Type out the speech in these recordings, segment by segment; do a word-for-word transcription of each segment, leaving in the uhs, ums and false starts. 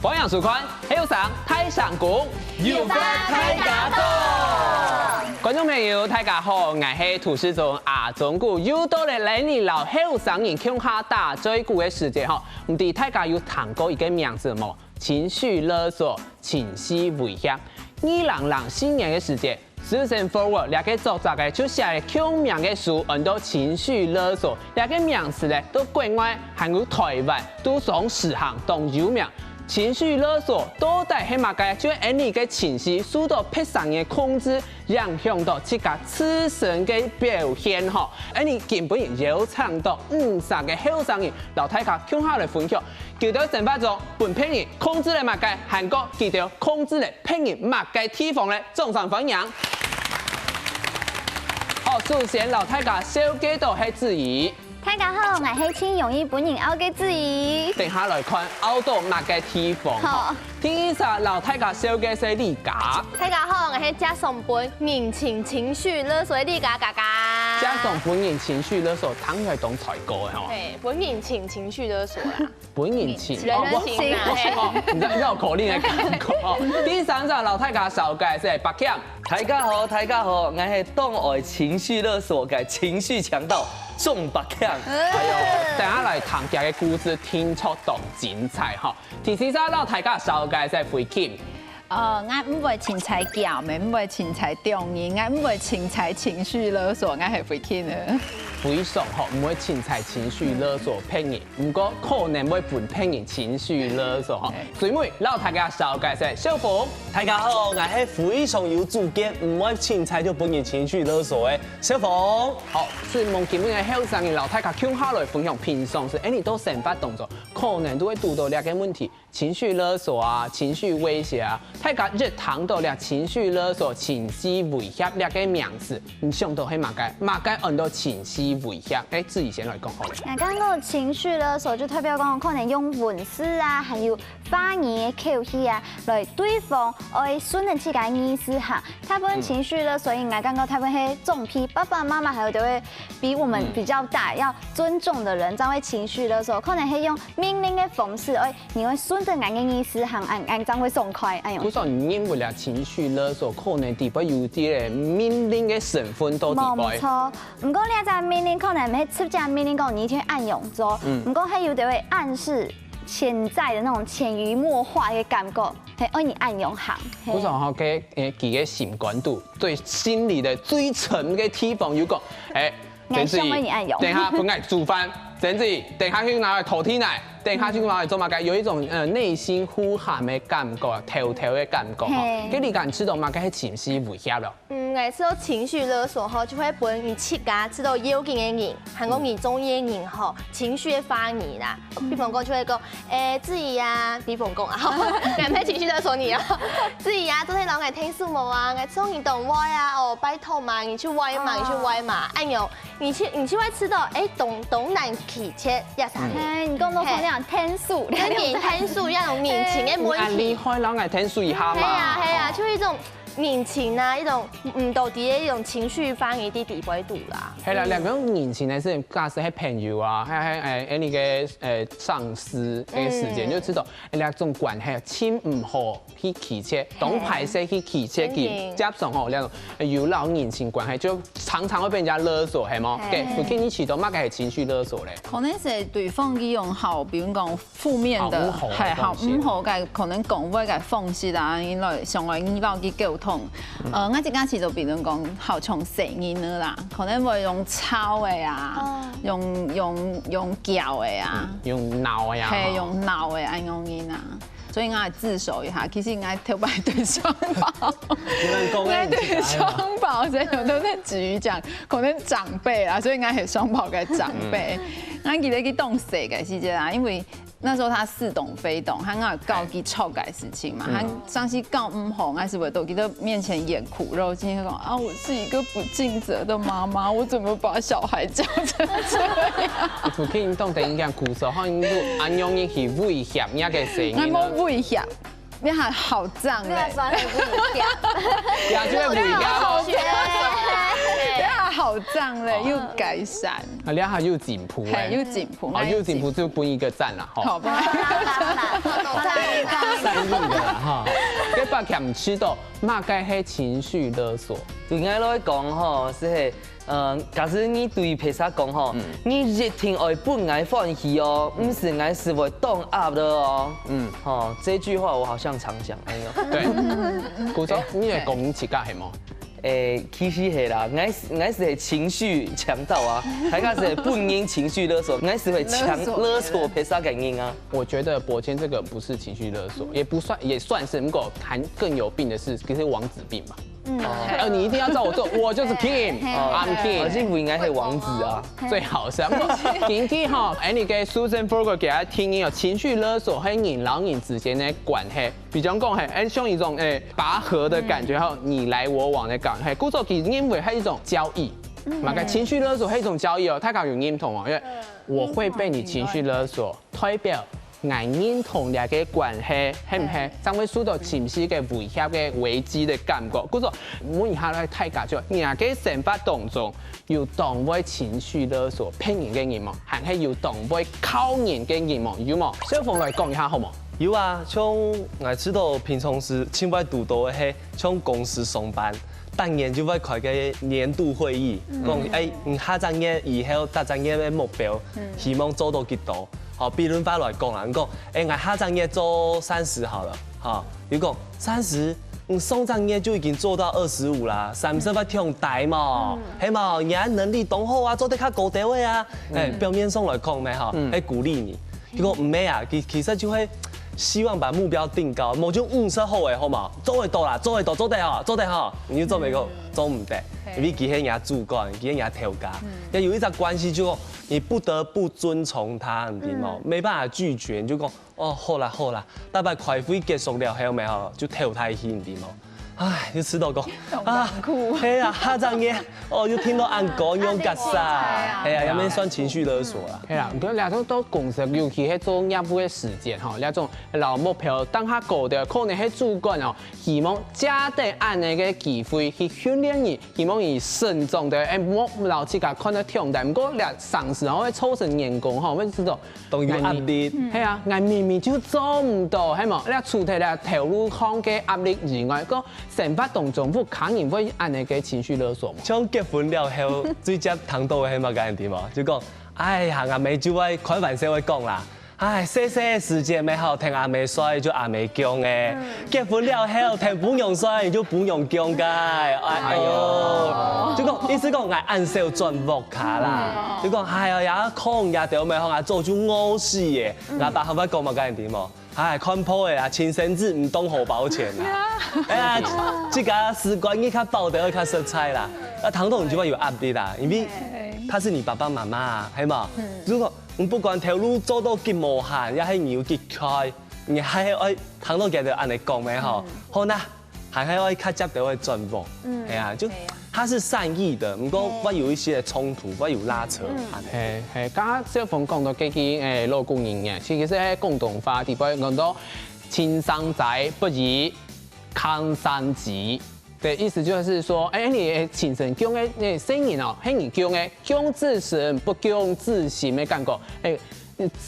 歡迎收看《後生大聲公》，有話大家講。觀眾朋友，大家好，𠊎係主持人阿忠牯，又到了𠊎俚摎後生人共下打嘴鼓个時節吼。毋知大家有聽過一個名詞無？情緒勒索、情緒威脅。二零零四年个時節， Susan Forward這個作者个就寫了共名个書，安到情緒勒索。這個名詞呢，在國外還有臺灣都當時行當有名。情緒勒索到底係麼个？就係𠊎俚个情緒受到別儕人控制，影響到自家自身个表現吼。𠊎俚今晡日邀請到五儕个後生人，摎大家共下來分享，佢兜生活中分別人控制了麼个，還過佢兜控制了別人麼个地方呢？ 掌聲歡迎。好，首先摎大家紹介到係子怡。大家好，𠊎係盡容易分人拗个子怡。等下來看拗到麼个地方。好。第二儕摎大家紹介係麗嘉。大家好，𠊎係常分人情情緒勒索个麗嘉嘉嘉。常分人情緒勒索，聽起來當衰過个吼。嘿，分人情情緒勒索啦。 分人情，人情啊，哦，嘿。哦，你知道繞口令的感覺哦。第三隻摎大家紹介係柏強。大家好，大家好，𠊎係當愛情緒勒索个情緒強盜鍾柏強。哎喲，等下來聽佢个故事，聽著當精彩哈。第四隻摎大家紹介係慧琴。 呃，𠊎毋會凊彩攪，也毋會凊彩中人，𠊎毋會凊彩情緒勒索，𠊎係慧琴个。非常好，毋會凊彩情緒勒索別人，毋過可能會分別人情緒勒索吼。最尾摎大家紹介係小鳳。大家好，𠊎係非常有主見，毋會凊彩就分人情緒勒索个小鳳。好，承蒙今晡日个後生人摎大家共下來分享，平常時𠊎俚在生活當中，可能都會堵到這個問題。 情緒勒索啊，情緒威脅啊，大家一聽到這情緒勒索、情緒威脅這個名詞，你想到係麼个？麼个安到情緒威脅？欸，子怡先來講好了。𠊎感覺情緒勒索就代表講，可能用文字啊，還有話語个口氣啊，來對方愛順著自家个意思行。大部分情緒勒索，𠊎感覺大部分係長輩、爸爸媽媽，還有就會比我們比較大、要尊重的人，正會情緒勒索，可能係用命令个方式，欸， 你會順著𠊎个意思行，恁，恁正會爽快，恁樣。故所你認為這情緒勒索可能底背有兜命令个成分在底背？無錯，毋過這隻命令可能毋係直接命令講你一定愛恁樣做，毋過係有兜會暗示、潛在的那種潛移默化个感覺，係愛你恁樣行。故所吼，佢，欸，佢个心肝肚，最心裡的最深个地方有講，欸， 真子怡，𠊎想愛你恁樣。等下分𠊎煮飯，真子怡，等下去拿來拖地泥，等下去拿來做麼个？有一種，呃，內心呼喊个感覺，偷偷个感覺吼。嘿。該你感覺到麼个係情緒威脅咯？嗯，𠊎試著情緒勒索吼，就會分你自家試著要緊个人，還過你中意个人吼，情緒个話語啦。比方講就會講，欸，子怡啊，比方講啊，吼，𠊎毋係情緒勒索你哦。子怡啊，做得摎𠊎𢯭手無啊？𠊎試著你當壞啊，哦，拜託嘛，你去壞嘛，你去壞嘛，恁樣。 你就，你就會試著，欸，當，當難拒絕這儕人。嘿，你講到講這樣，𢯭手，跟人𢯭手，這種人情个問題。啊，你可以摎𠊎𢯭手一下嘛。係啊，係啊，就係一種人情啊，一種，嗯，到底个一種情緒話語在底背肚啦。係啦，兩個人情个事情，假使係朋友啊，還，還，欸，欸，你个，呃，上司个時間，就知道，欸，兩種關係真毋好。 去拒絕，當歹勢去拒絕佢，真的。接上吼，了，有老人情關係，就常常會被人家勒索，係無？嘿。對，我建議起頭，麼个係情緒勒索咧？可能係對方佢用好，比如講負面的，哦，毋好的係，好，東西。毋好个，可能講話个方式啊，因為想愛引導佢溝通。呃，𠊎自家試著，比如講，好像細人仔啦，可能會用吵个啊，哦。用，用，用叫个啊，嗯，用鬧个啊，係，吼。用鬧个恁樣人啊。 所以𠊎自首一下，其實𠊎頭擺對雙寶，你們公，𠊎對雙寶，所以我都在止於講，可能長輩啦，所以𠊎係雙寶个長輩。𠊎記得佢當細个時節啦，因為那時候他似懂非懂，他𠊎教佢錯个事情嘛，他上次教毋好，𠊎係會到佢的面前演苦肉計，講啊，我是一個不盡責的媽媽，我怎麼把小孩教成這樣？ 你不可以動等一下，故所吼，你就恁樣去威脅人家个細人仔。𠊎無威脅，你還好髒欸。你還算很威脅。呀，就會威脅咯。你還好，這樣咧又改善，啊，你還有進步嘿，哎，又進步，好，有進步就分一個讚啦，吼。好吧？善意的啦哈。該八強知道麼个係情緒勒索？對𠊎來講吼，係係，嗯，假使你對別儕講吼，你一定愛分𠊎歡喜哦，毋係𠊎就會當閼了哦。嗯，吼，這句話我好像常講，哎呦。對，古早你來講你自家係無？誒，其實係啦，𠊎係𠊎係情緒強盜啊，大家係分人情緒勒索，𠊎係會強勒索別儕个人啊。我覺得伯謙這個不是情緒勒索，也不算，也算是，不過還更有病的是，其實王子病嘛。嗯，呃，你一定要照我做，我就是 king，I'm 我 king。認為應該係王子啊。最好是，不過今天哈，哎，你給 Susan Vogel 給他聽，你有情緒勒索，還有人摎人之間的關係，比方講，嘿，哎，像一種哎拔河的感覺，還有你來我往的感覺，嘿，故所其實認為它是一種交易，嘛，該情緒勒索係一種交易哦，大家有認同哦，因為我會被你情緒勒索，代表 𠊎認同這個關係，係毋係？正會受到情緒个威脅个危機个感覺。故所，問一下來大家就，你个生活當中有當會情緒勒索別人个人無？還係有當會靠人个人無？有無？小鳳來講一下好無？有啊，像𠊎知道平常時盡會堵到个係，像公司上班，逐年就會開个年度會議，講，哎，你下隻月以後，逐隻月个目標，希望做到幾多？ 好，比論法來講啊，你講，哎，𠊎下隻月做三十好了，哈，你講三十，你上隻月就已經做到二十五啦，三十會忒低嘛，係嘛？你个能力當好啊，做得較高兜个啊，哎，表面上來講呢，哈，係鼓勵你，結果毋係啊，其其實就會希望把目標定高，無就五十好个，好嘛？做得到啦，做得到，做得好，做得好，你就做毋到，做毋得，因為佢係你个主管，佢係你个頭家，要有一隻關係就講 你不得不遵從他，你知嗎？沒辦法拒絕，你就講哦，好啦好啦，大概開會結束了後，沒好就投胎去，你知嗎？唉，就知道講啊，係啊，下隻月哦，又聽到恁高，又結煞，係啊，也免算情緒勒索啦。係啊，毋過這種到公司，尤其係做業務个時間吼，這種摎目標定較高个，可能係主管哦，希望借等恁樣个機會去訓練你， 希望你成長个，哎，莫摎自家看得忒低。毋過這常時吼，會造成員工吼，會知道，當有壓力。係啊，𠊎明明就做毋到，係無？這除忒這頭路項个壓力以外，个生活當中，屋下人會恁樣个情緒勒索無？像結婚了後，最接聽到个係麼个，你知無？就講，哎呀，𠊎姆就會開玩笑會講啦。 唉，細細个時節乜好，跈阿姆睡就阿姆降个，結婚了後跈餔娘睡就餔娘降个，哎喲，就講意思講𠊎恁少轉屋下啦，就講哎呀，也講也兜乜好，𠊎早就餓死个，𠊎爸還會講麼个你知無？哎，看破个啦，親生子毋當荷包錢啦，哎呀，自家食官日較飽兜較實在啦，啊，聽到你就會有壓力啦，因為他是你爸爸媽媽啊，係無？如果 你不管頭路做到幾無閒，也係你有幾開，你還係愛聽到佢兜恁樣講个吼，好啦，還係愛較接兜个轉彎。係啊，就他是善意的，毋過會有一些衝突，會有拉扯。係係，剛剛小鳳講到這个誒老古人言，其實係廣東話底背講到「親生仔不如坑生子」。 的意思就是說，哎，你親生降个那細人哦，係你降个，降子身不降子心的感覺。哎，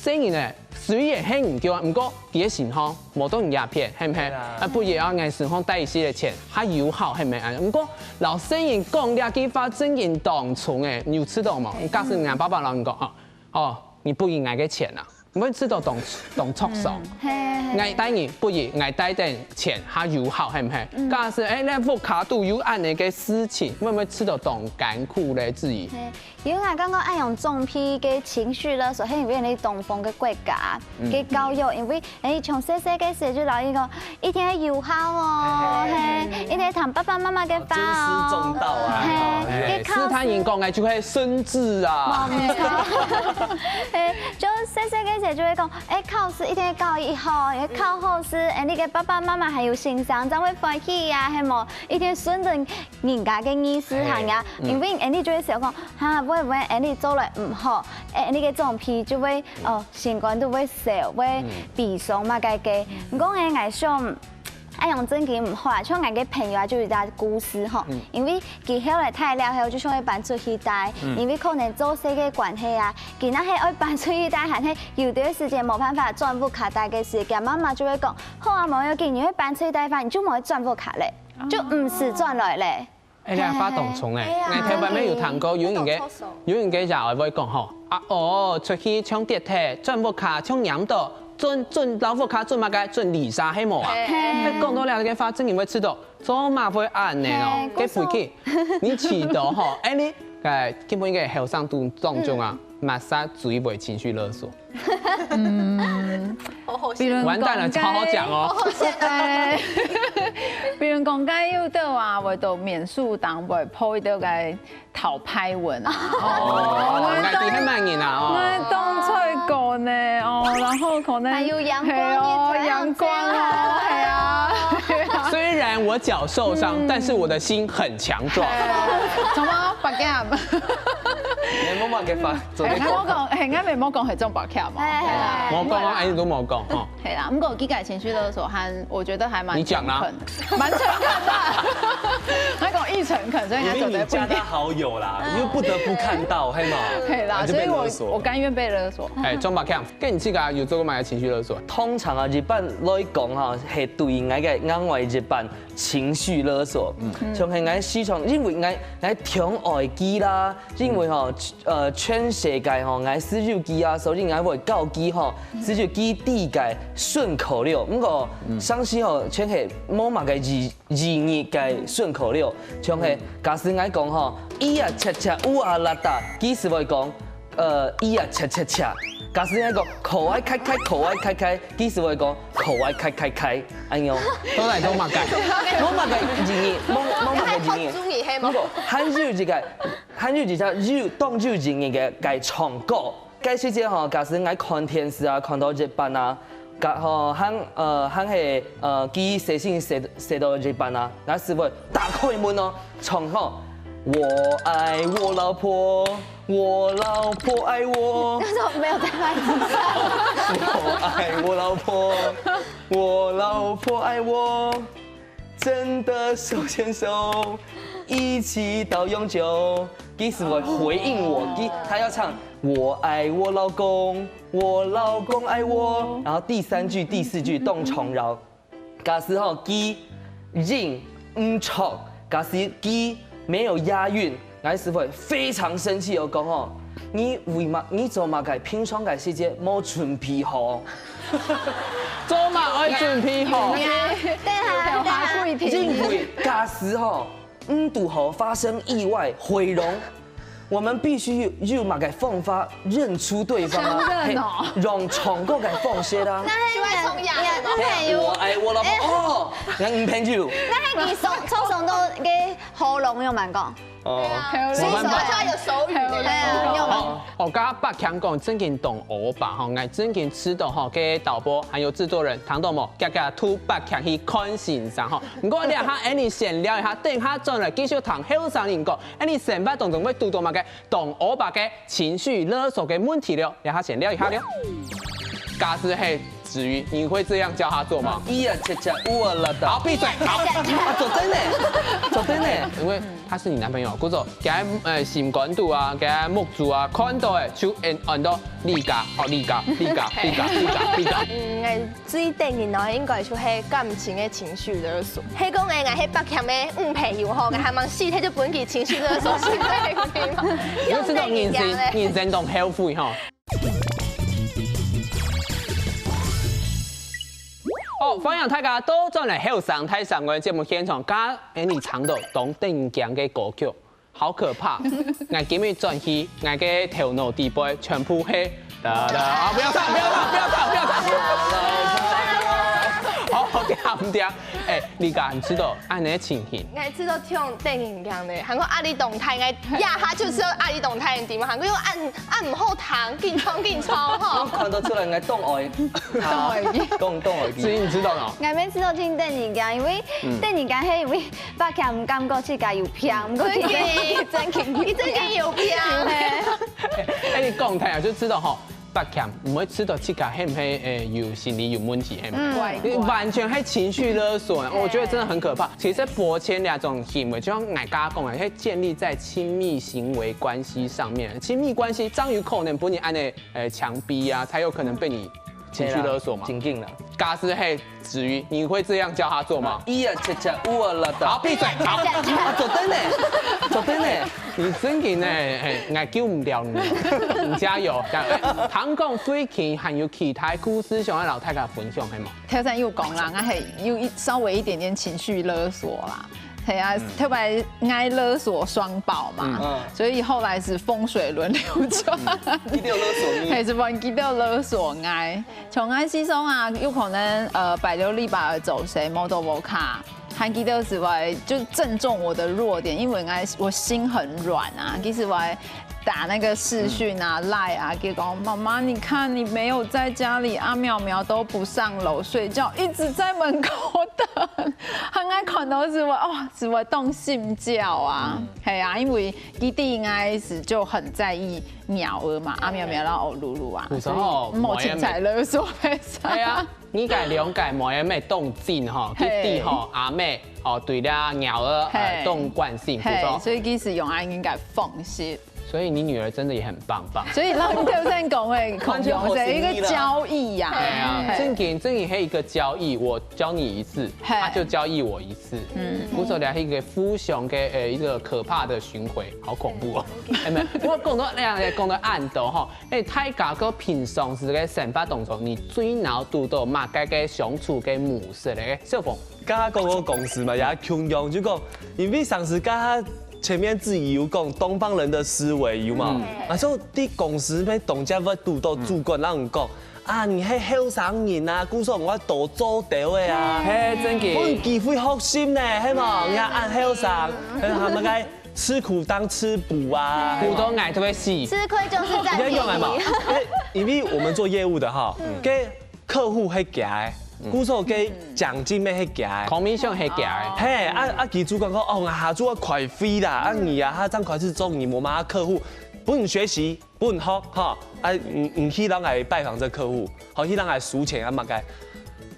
細人呢，雖然係你降，毋過佢个身項無到你這片，係毋係？啊，不也要𠊎身項帶一些个錢，較有效，係毋係？毋過摎細人講這句話，正經當重誒，你有試著無？假使𠊎爸爸摎你講，哦，哦，你不應該个錢啊！ 毋會試著當當著傷。𠊎帶你不如𠊎帶等錢較有效，係毋係？假使哎，你屋下肚有恁樣个事情，會毋會試著當艱苦咧？至於因為𠊎感覺恁樣總比个情緒勒索，係因為你東方个國家个教育，因為哎從細細个時就摎你講，一定愛有孝哦，係，一定愛聽爸爸媽媽个話哦，尊師重道啊，係，哎，斯坦人講个就係生子啊。係，就細細个時就會講， 哎，考試一定愛考一好，因為考好試，哎，你个爸爸媽媽還有先生，正會歡喜呀，係無？一定順著人家个意思行呀，因為哎，你就會想講，哈，會毋會哎，你做了毋好，哎，你个總比就會哦，心肝肚會愁，會悲傷嘛，該个。毋過哎，𠊎想。恁樣正經毋好啊，像𠊎个朋友啊，就有一隻故事吼，因為佢後來大了後就想愛搬出去戴，因為可能做事个關係啊，佢若係愛搬出去戴，還係有段時間無辦法轉屋下戴个時，佢媽媽就會講：「好啊，無要緊，你會搬出去戴个話，你就無會轉屋下咧，就毋使轉來咧。」哎，你還發懂蟲哎！哎呀，𠊎頭擺沒有聽過，有人个，有人个爺哀會講吼，啊哦，出去像跌忒，轉屋下像黏到，轉轉老屋下轉麼个，轉泥沙係無啊？哎，講到這个話，正經會知道，做麼會恁呢哦？該回去，你知道吼？哎，你，哎，根本應該後生都當中啊，麼儕最會情緒勒索？ 嗯，比如完蛋了，講該，好好講哦。哎，比如講該有兜啊，會到面試當會碰到个討拍文啊。哦，該底下蠻人啊，哦。該當衰過呢，哦，然後可能還有陽光，係哦，陽光哦，係啊。雖然我腳受傷，但是我的心很強壯。什麼？白camp？你莫莫个發，做哎，你莫講，哎，應該莫講係種白camp嘛。哎，係啦。莫講啊，哎，你都莫講吼。係啦，不過這个情緒勒索還，我覺得還蠻誠懇的，你講啦。蠻誠懇的。他講一誠懇，所以他走在不一定。因為你加他好友啦，你又不得不看到，係嘛？係啦，啊，就被勒索了。所以我，我甘願被勒索。哎，種白camp，該你自家有做過麼个情緒勒索？通常啊，一般來講哈，係對𠊎个另外一半情緒勒索。像係𠊎時常，因為𠊎，𠊎忒愛佢啦，因為吼，呃，全世界吼，𠊎係有佢啊，所以𠊎會教佢吼，係有佢知个順口溜。不過，常時吼，全係無麼个意，意義个順口溜，像係假使𠊎講吼，咿呀恰恰，烏啊啦噠，佢係會講，呃，咿呀恰恰恰。假使𠊎講，可愛開開，可愛開開，佢係會講，可愛開開開，恁樣。到底做麼个？無麼个意義，無，無麼个意義。中意係無？不過，還有一个，還有一隻有，當有意義个，个唱歌。該時節吼，假使𠊎看電視啊，看到一半啊，假，吼，還，呃，還係，呃，佢洗身洗，洗到一半啊，𠊎係會打開門哦，唱吼，我愛我老婆，我老婆愛我。那時候沒有在賣機車。我愛我老婆，我老婆愛我，真的手牽手，一起到永久。佢係會回應我，佢，他要唱我愛我老公，我老公愛我，然後第三句、第四句當重要。假使吼，佢音毋著，假使佢沒有押韻，𠊎係會非常生氣哦，講吼，你為麼，你做麼个平常个時節無準備好？做麼愛準備好？對啊，對啊。因為假使吼， 嗯，堵好發生意外、毀容，我們必須有，有麼个方法認出對方啊？承認哦。嘿，用唱歌个方式啊。那還有，就愛唱呀，那還有，我愛我老婆，哎，哦，男朋友。那還有你送，送，送到个喉嚨有蠻講。哦，對啊，沒辦法。所以說他有手語的。對啊，有。好，哦，剛剛白強講正經當烏白吼，𠊎正經知道吼，該導播還有製作人聽到無？遽遽吐白強去看先生吼。 毋過這下，𠊎俚先尞一下，等下轉來繼續聽後生人講，𠊎俚生活當中會堵到麼个當烏白个情緒勒索个問題了。這下先尞一下了。假使係子瑜，你會這樣教他做嗎？咿呀恰恰，烏啊啦噠。好，閉嘴。好，啊，做得呢，做得呢。因為他是你男朋友，故所，佢个，呃，心肝肚啊，佢个目珠啊，看到个就會按到你家，哦，你家，你家，你家，你家，你家。嗯，哎， 最得人哦，應該就係感情个情緒勒索。係講誒，𠊎係白強个女朋友吼，𠊎還吂死忒就分佢情緒勒索，係毋係？有這種人生，人生當後悔吼。好，歡迎大家倒轉來後生大聲公个節目現場，今晡日唱到當得人驚个歌曲。 好可怕！𠊎今日轉去，𠊎个頭腦底背全部係，噠噠，啊，不要唱，不要唱，不要唱，不要唱！好，好，對啊，對啊。哎，你敢知道恁呢情形？𠊎知道這種電影樣的，還過壓力動態，𠊎呀哈就知道壓力動態的地方，還過又按，按毋好糖，緊衝，緊衝，吼。我看得出來，𠊎當愛，當愛，講當愛。所以你知道了？𠊎每次都聽電影講，因為電影講係因為 白強毋敢講自家有病，毋過其實真經有病。你真經有病。哎，你講太啊，就知道吼，八強，毋會知道自家係毋係，誒，有心理有問題，係毋係？嗯。怪怪。你完全係情緒勒索，我覺得真的很可怕。其實博謙這種行為，就像𠊎剛剛講的，係建立在親密行為關係上面。親密關係，章魚可能分你按呢，呃，強逼啊，才有可能被你情緒勒索嘛。對啦，真緊啦。假使係子瑜，你會這樣叫他做嗎？咿呀，恰恰，烏啊啦好，闭嘴，好，啊，做得呢，做得呢。你真的呢，哎，𠊎救毋了你，你加油。這樣，哎，聽講最近還有其他故事想要摎大家分享，係無？頭先有講啦，𠊎係有一，稍微一點點情緒勒索啦。係啊，特別愛勒索雙寶嘛，嗯。所以後來是風水輪流轉。嗯，佢都有勒索你。係，係分佢都勒索𠊎。像𠊎時常啊，有可能，呃，拜六禮拜个早晨，無到屋下，還記得係會就正中我的弱點，因為𠊎，我心很軟啊，其實會打那個視訊啊、Line 啊，佢講：「媽媽，你看你沒有在家裡，阿苗苗都不上樓睡覺，一直在門口等。」還愛看到係會，哦，係會動心焦啊。係啊，因為佢知𠊎係就很在意苗仔嘛，阿苗苗摎歐露露啊，有時候所以莫凊彩勒索別儕。係啊，你个兩个妹仔當真吼，佢知吼，阿妹吼對這苗仔，呃，當關心，係，所以其實用恁樣个方式。所以你女兒真的也很棒棒。所以摎你頭先講个共樣，完全合情理啦。係一個交易呀。哎呀，係。正經，正經係一個交易，我教你一次，係。他就交易我一次。嗯。故所這係一個互相个，呃，一個可怕的循環，好恐怖哦。哎，沒有，不過講到恁樣，講到恁多吼，哎，大家个平常時个生活當中，你最惱堵到麼个个相處个模式咧？小鳳。 剛剛講个公司嘛，也共樣，就講，因為上次剛剛前面子瑜有講東方人的思維有嘛，嗯。啊，所以在公司裡面當然會堵到主管，嗯。讓人講，啊，你係後生人啊，故所你愛多做兜仔啊，係，真个。分機會學習呢，係無？你還恁後生，還有麼个吃苦當吃補啊，堵到𠊎都會死。吃虧就是佔便宜。你要用來嘛？因為，因為我們做業務的哈，嗯。跟 客戶係佢个，嗯。故所个獎金乜係佢个。Commission係佢个。係，啊，啊，佢主管講，哦，𠊎下晝愛開會啦，啊，你啊，下晝開始做，你無麼个客戶，分你學習，分你學，吼，啊，你，你去讓𠊎拜訪這客戶，好，去讓𠊎收錢啊，麼个。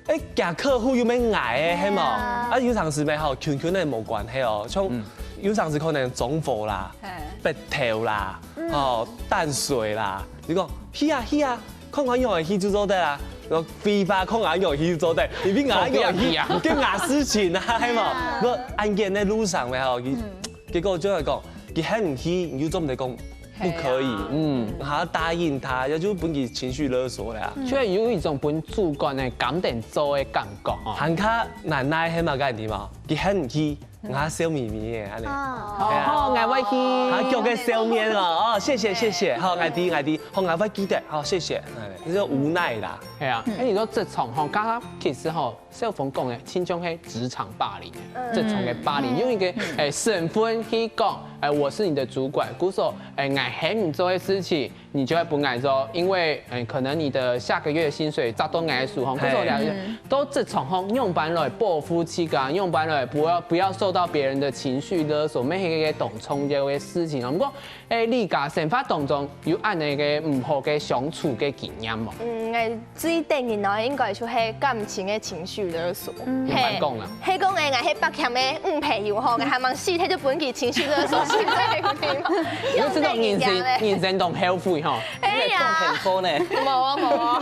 哎，佢客戶又毋係𠊎个，係無？啊，有當時乜吼，群群个無關係哦，像，嗯。有當時可能中火啦，係。北投啦，嗯。吼，淡水啦，你講，去啊，去啊， 看看樣仔去就做得啊，然後非法看看樣仔去就做得，因為𠊎樣仔去，跟𠊎事情啊，係無？然後恁樣个路上咧吼，佢，嗯。結果就係講，佢喊你去，你就做毋得講不可以，係啊。嗯，還要答應他，也就分佢情緒勒索了啊。就會有一種分主管个感動做个感覺吼。還較難耐係麼个問題嘛？佢喊你去， 𠊎笑眯眯个，恁樣。哦。係啊。哦，𠊎會去。啊，叫个笑面哦，哦，謝謝，謝謝，好，𠊎知，𠊎知，好，𠊎會記得，好，謝謝，哎，這就無奈啦。係啊，哎，你說這種吼，剛剛其實吼，小鳳講个，親像係職場霸凌，嗯。這種个霸凌，用一個，哎，身份去講，哎，我是你的主管，故所，哎，𠊎喊你做个事情， 你就會分𠊎做，因為，嗯，可能你的下個月薪水砸到𠊎手吼，嘿。故所了解，嗯。都這種吼，樣般來保護自家，樣般來不要，不要受到別人的情緒勒索，乜係一個當重要个事情。毋過，哎，你个生活當中有恁樣个毋好个相處个經驗無？嗯，哎，最得人惱應該就係感情个情緒勒索。嗯。嘿，仰般講啦？係講哎，𠊎係北京个女朋友吼，𠊎還吂死忒就分佢情緒勒索死忒。你就知道人生，人生當後悔吼。 哎呀。你也講很多呢。無啊，無啊。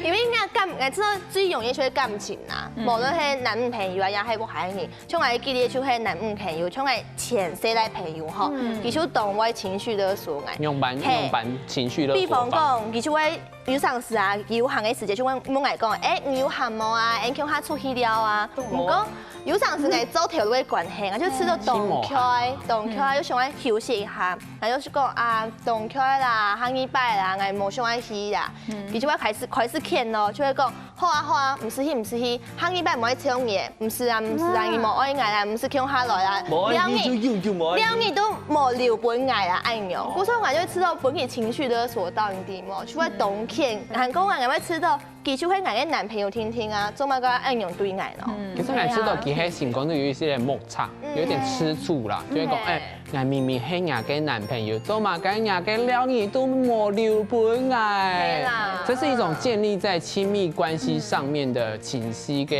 因為𠊎感，𠊎知道最容易就係感情啦，嗯。無論係男女朋友啊，也係屋下人，像𠊎舉例就係男女朋友，像𠊎前世个朋友吼，嗯。佢就當會情緒勒索𠊎。仰般，嘿。仰般情緒勒索法？比方講，佢就會有當時啊，有閒个時節就會問𠊎講，哎，你有閒無啊？哎，共下出去尞啊？哦。毋過，有當時𠊎做頭路个關係，𠊎就試著當𤸁，嗯。當𤸁，嗯。又想愛休息一下。 然後就講啊，當𤸁啦，下禮拜啦，𠊎無想愛去啦。嗯。佢就會開始，開始譴咯，就會講，好啊，好啊，毋使去，毋使去，下禮拜無愛請你，毋使啊，毋使啊，嗯。你無愛𠊎啦，毋使共下來啦。無愛去就永久無愛去。兩日，兩日都無留分𠊎啦，恁樣。哦。故所𠊎就試著分佢情緒勒索到，你知無？就會當譴，嗯。還講𠊎，𠊎會試著 佢就係𠊎个男朋友定定啊，做麼个恁樣對𠊎咯？嗯。其實𠊎知道佢係心肝肚有一些莫測，嗯。有點吃醋啦，嗯。就會講，嘿。哎， ，𠊎明明係若个男朋友，做麼个若个料理都無留分𠊎？係啦。這是一種建立在親密關係上面的情緒跟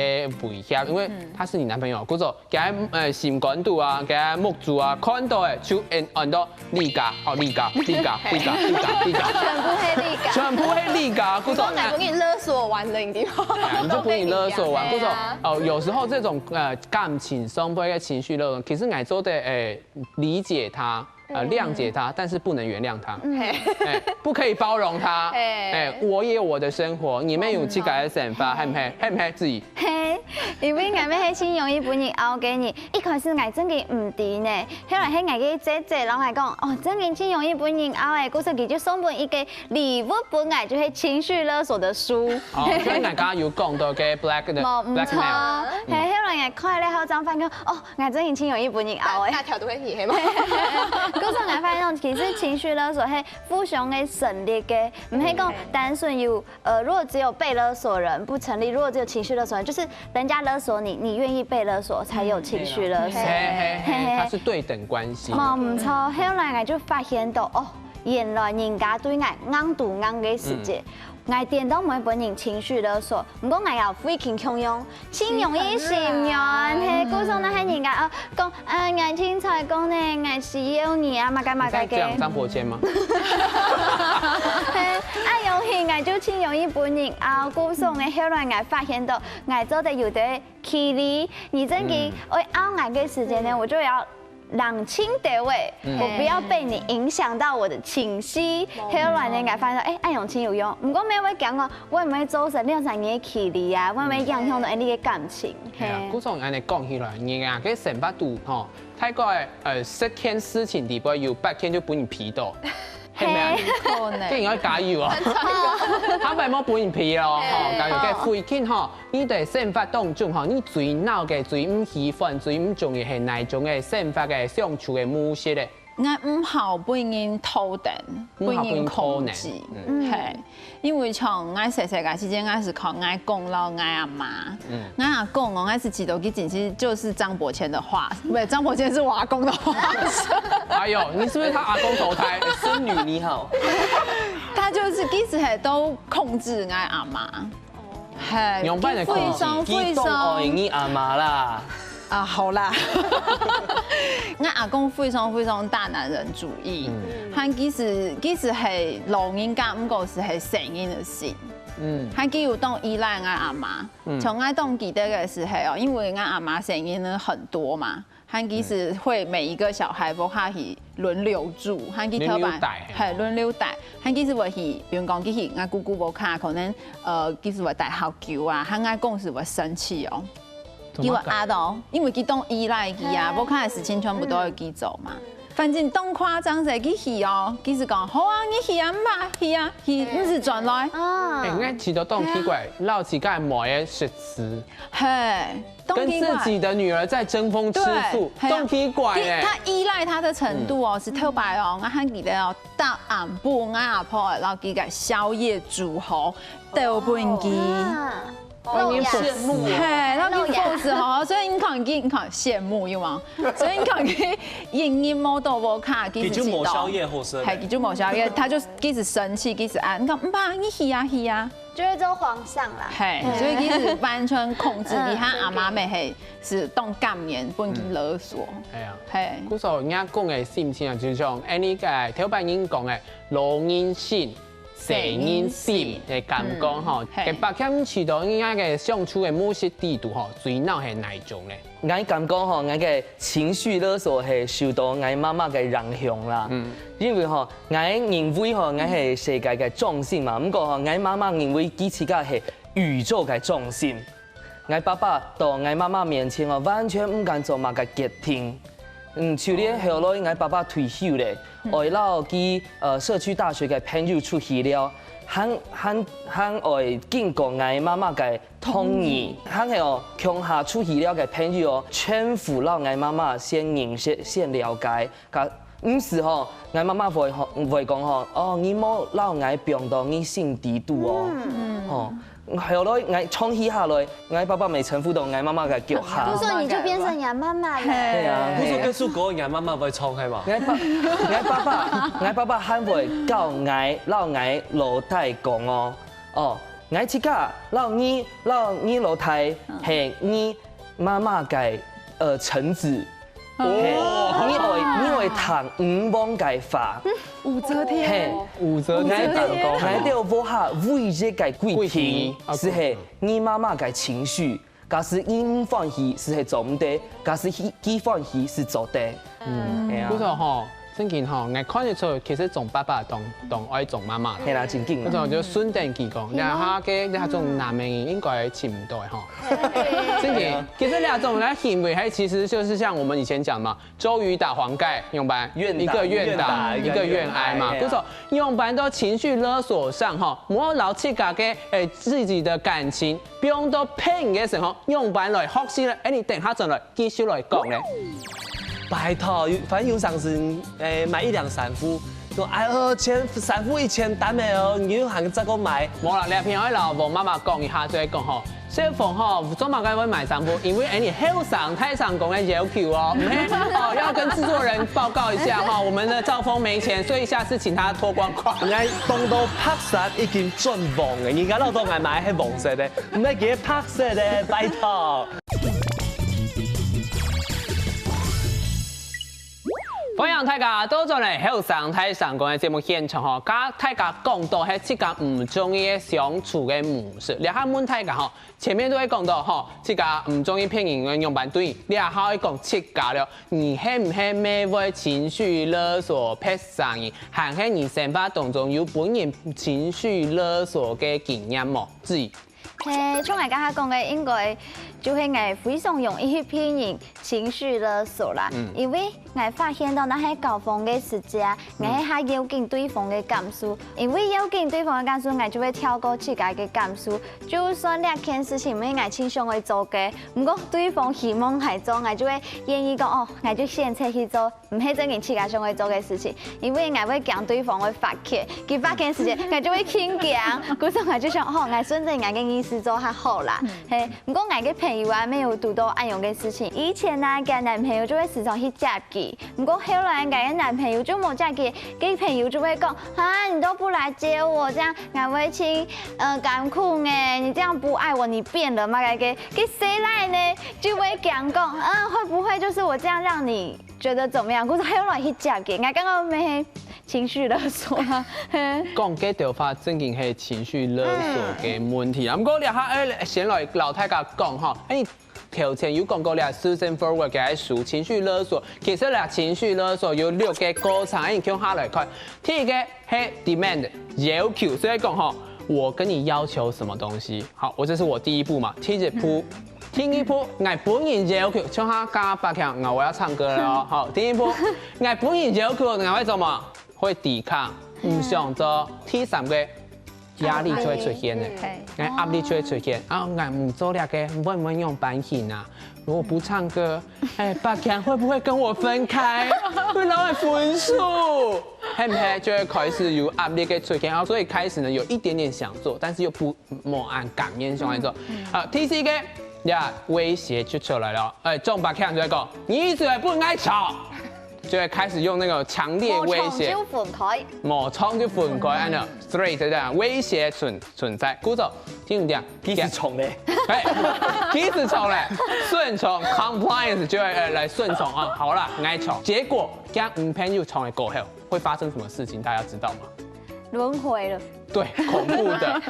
威脅，因為他是你男朋友，故所佢个呃心肝肚啊，佢个目珠啊，看到个就會按到你家，哦你家，你家，你家，你家，你家。全部係你家。全部係你家，故所都拿分你勒索完了，你知道嗎？哎呀，你就分你勒索完，对啊。故所哦，有時候這種呃感情上背个情緒勒索，其實𠊎做得誒理解他，呃諒解他，但是不能原諒他，哎，不可以包容他，哎，我也有我的生活，你們有自家个想法，係毋係？係毋係自己？嘿，因為𠊎乜係盡容易分人拗个人，一開始𠊎正經毋知呢，後來係𠊎个姐姐摎𠊎講，哦，正經盡容易分人拗誒，故所佢就送分一個禮物分𠊎，就係情緒勒索的書。哦，所以大家有講到个 black 的無，毋錯，blackmail，嘿，後來𠊎看了後正發現，哦，𠊎正經盡容易分人拗誒。大條都會你係嗎？故所𠊎發現，其實情緒勒索係互相个成立个，毋係講單純有呃，如果只有被勒索人不成立，如果只有情緒勒索人，就是人家勒索你，你願意被勒索，才有情緒勒索。嘿嘿嘿，它是對等關係。無毋錯，後來𠊎就發現到，哦，原來人家對𠊎硬度硬个時節，𠊎顛倒毋會分人情緒勒索，毋過𠊎有非常強用，盡容易心軟，嘿，故所那些人家哦，講，呃，𠊎凊彩講呢，𠊎需要你啊，麼个麼个个。你在講張伯謙嗎？嘿，啊，容易𠊎就盡容易分人拗，故所呢，後來𠊎發現到，𠊎做得有點距離，你正經會拗𠊎个時間呢，我就要冷靜點喂，我不要被你影響到我的情緒。後來呢，𠊎發現到，哎，愛用情有用，毋過乜會講哦，會毋會造成兩三年的距離啊，會毋會影響到你的感情？係啊，故所恁樣講起來，人啊，个生活肚吼，大概呃十件事情裡背有八件就分人批到。 係咪啊？可能。這應該加油哦。他們無分人批哦，吼，加油！該最近吼，你在生活當中吼，你最惱个、最毋喜歡、最毋中意係哪一種个生活个相處个模式咧？𠊎毋好分人拖等，毋好分人拖等分人控制，係，因為像𠊎細細个時節，𠊎係靠𠊎公摎𠊎阿媽，𠊎阿公哦，𠊎係知道佢真係就是張伯謙的化，不是，張伯謙是我阿公的化身。哎喲，你是不是他阿公投胎？孫女你好，他就是一直係都控制𠊎阿媽，係，仰般个控制非常非佢當常愛你阿媽啦。啊，好啦，𠊎阿公非常非常大男人主義，佢其實其實係老人家，毋過係係細人个心，嗯，佢有當依賴𠊎阿媽，從𠊎當記得个時候哦，因為𠊎阿媽細人呢很多嘛。 佢其實會每一個小孩屋下去輪流住，佢去頭擺，輪流帶係輪流帶。佢其實會去，比如講佢去𠊎姑姑屋下，可能呃，其實會帶好久啊，佢𠊎公係會生氣哦，佢會壓到，因為佢當依賴佢啊，屋下个事情全部都愛佢做嘛。反正當誇張勢，佢去哦，佢係講好啊，你去啊，毋怕去啊，去，毋使轉來。啊哎，，應該覺得當奇怪，老自家妹个食事，係，當跟奇怪。自己的女兒在爭風吃醋，對，當奇怪哎。他依賴他的程度哦，是特別哦，𠊎還記得哦，到暗晡，𠊎阿婆摎佢个宵夜煮好，倒分佢。啊，我已經不羨慕。係，然後佢 force 好，所以你看佢，你看羨慕有無？所以你看佢，因為無到屋下，其實佢就無宵夜好食。係，佢就無宵夜，他就一直生氣，一直啊，你看，毋怕，你去啊，去啊。就會做皇上啦。係，所以其實完全控制，你看阿媽咪係是當感言，分佢勒索。哎呀，係，故所人家講个心情啊，就像Annie个頭擺人講个，老人心、細人心个感覺吼，係个八項起到人家个相處个模式底肚吼，最惱係哪一種呢？ 𠊎感覺吼，𠊎个情緒勒索係受到𠊎媽媽个影響啦。因為吼，𠊎認為吼，𠊎係世界个中心嘛。毋過吼，𠊎媽媽認為佢自家係宇宙个中心。𠊎爸爸到𠊎媽媽面前吼，完全毋敢做麼个決定。嗯，就連後來𠊎爸爸退休咧，愛摎佢呃社區大學个朋友出去尞，還還還愛經過𠊎媽媽个 同意，還係哦，共下出去尞个朋友哦，全部摎𠊎媽媽先認識、先了解。該毋係吼，𠊎媽媽會吼會講吼，哦，你無摎𠊎放到你心底肚哦，吼，後來𠊎長起下來，𠊎爸爸乜臣服到𠊎媽媽个腳下。故所你就變成人媽媽了。對啊，不是這首歌人家媽媽會唱係嘛？ 𠊎爸，𠊎爸爸，𠊎爸爸還會教𠊎，摎𠊎老弟講哦，哦，𠊎自家摎你，摎你老弟係你媽媽个呃臣子，係，你愛你愛聽女王个話，武则天係，武则天講過，𠊎兜屋下唯一个貴體，係係你媽媽个情緒。 假使你毋歡喜，係係做毋得；假使佢佢歡喜，係做得。嗯，係啊。不過吼，正經吼，𠊎看得出，其實做爸爸當當愛做媽媽啦。係啦，正經啦。那種就順等佢講，那下个那種男人應該尋毋到吼。正經，其實那種呢行為，還其實就是像我們以前講嘛，周瑜打黃蓋，用白，願打一個願打，願打一個願挨嘛。一個願挨不錯，用白到情緒勒索上哈，莫老自家个，哎，自己的感情 放到別人个身上，用白來學習了。哎，你等下轉來繼續來講咧。拜託，有反正有常時，誒，買一兩衫褲，說哎喲，前衫褲以前單个哦，你又還再過買。無啦，你平愛老婆媽媽講一下，就會講吼，小鳳吼，做麼个會買衫褲？因為哎，你後生太上公个要求哦，毋係哦，要跟製作人報告一下哈，我們的兆峰沒錢，所以下次請他脫光光。人家東都白衫已經轉黃了，人家老多愛買係黃色的。 毋係佢白色的，拜託。歡迎大家倒轉來後生大聲公个節目現場吼，甲大家講到係自家毋中意个相處个模式。這下問大家吼，前面都會講到吼，自家毋中意別人个樣般對，這下會講自家了。你係毋係乜會情緒勒索別儕人，還係你生活當中有分人情緒勒索个經驗無？志怡。 嘿，像𠊎剛剛講个，應該就係𠊎非常容易去被人情緒勒索啦。因為𠊎發現到，若係交往个時節，𠊎係較要緊對方个感受，因為要緊對方个感受，𠊎就會跳過自家个感受。就算這件事情毋係𠊎盡想愛做个，毋過對方希望𠊎做，𠊎就會願意講哦，𠊎就選擇去做。 毋係正經自家想愛做个事情，因為𠊎會驚對方會發譴，佢發譴時節，𠊎就會更驚。故所𠊎就想，吼，𠊎順著𠊎个意思做較好啦。嘿，毋過𠊎个朋友啊，乜有堵到恁樣个事情。以前啊，佢个男朋友就會時常去接佢，毋過後來𠊎个男朋友就無接佢，佢朋友就會講，啊，你都不來接我，這樣𠊎會盡呃艱苦呢，你這樣不愛我，你變了嘛，該个，佢細賴呢，就會驚講，啊，會不會就是我這樣讓你 覺得怎麼樣？故所後來去接佢，𠊎感覺乜係情緒勒索啊。嘿。講這兜話正經係情緒勒索个問題啦。毋過這下，哎，先來摎大家講吼，哎，頭前有講過這Susan Forward个書《情緒勒索》，其實這情緒勒索有六個過程，哎，共下來看。第一個係demand，要求，所以講吼，我跟你要求什麼東西？好，我這是我第一步嘛，第一步。 第二步，𠊎分人要求，像下加八強，𠊎我要唱歌了哦。好，第一步，𠊎分人要求，𠊎會做麼？會抵抗，毋想做。第三個，壓力就會出現了，哎，壓力就會出現。啊，𠊎毋做這個，會毋會用反省啊？如果不唱歌，哎，八強會不會跟我分開？會摎𠊎分手？係毋係就會開始有壓力个出現？啊，所以開始呢，有一點點想做，但是又不 無恁甘願想愛做。好，第四個，呀，威脅就出來了。哎，張伯強就會講，你一直會分𠊎吵，就會開始用那個強烈威脅，無唱就分開。無唱就分開，恁樣straight的威脅存存在。故所，第五點，其實重嘞。哎，其實重嘞，順從compliance就會呃來順從啊。好啦，𠊎吵，結果跟女朋友吵了過後，會發生什麼事情？大家知道嗎？輪迴了。 對，恐怖的，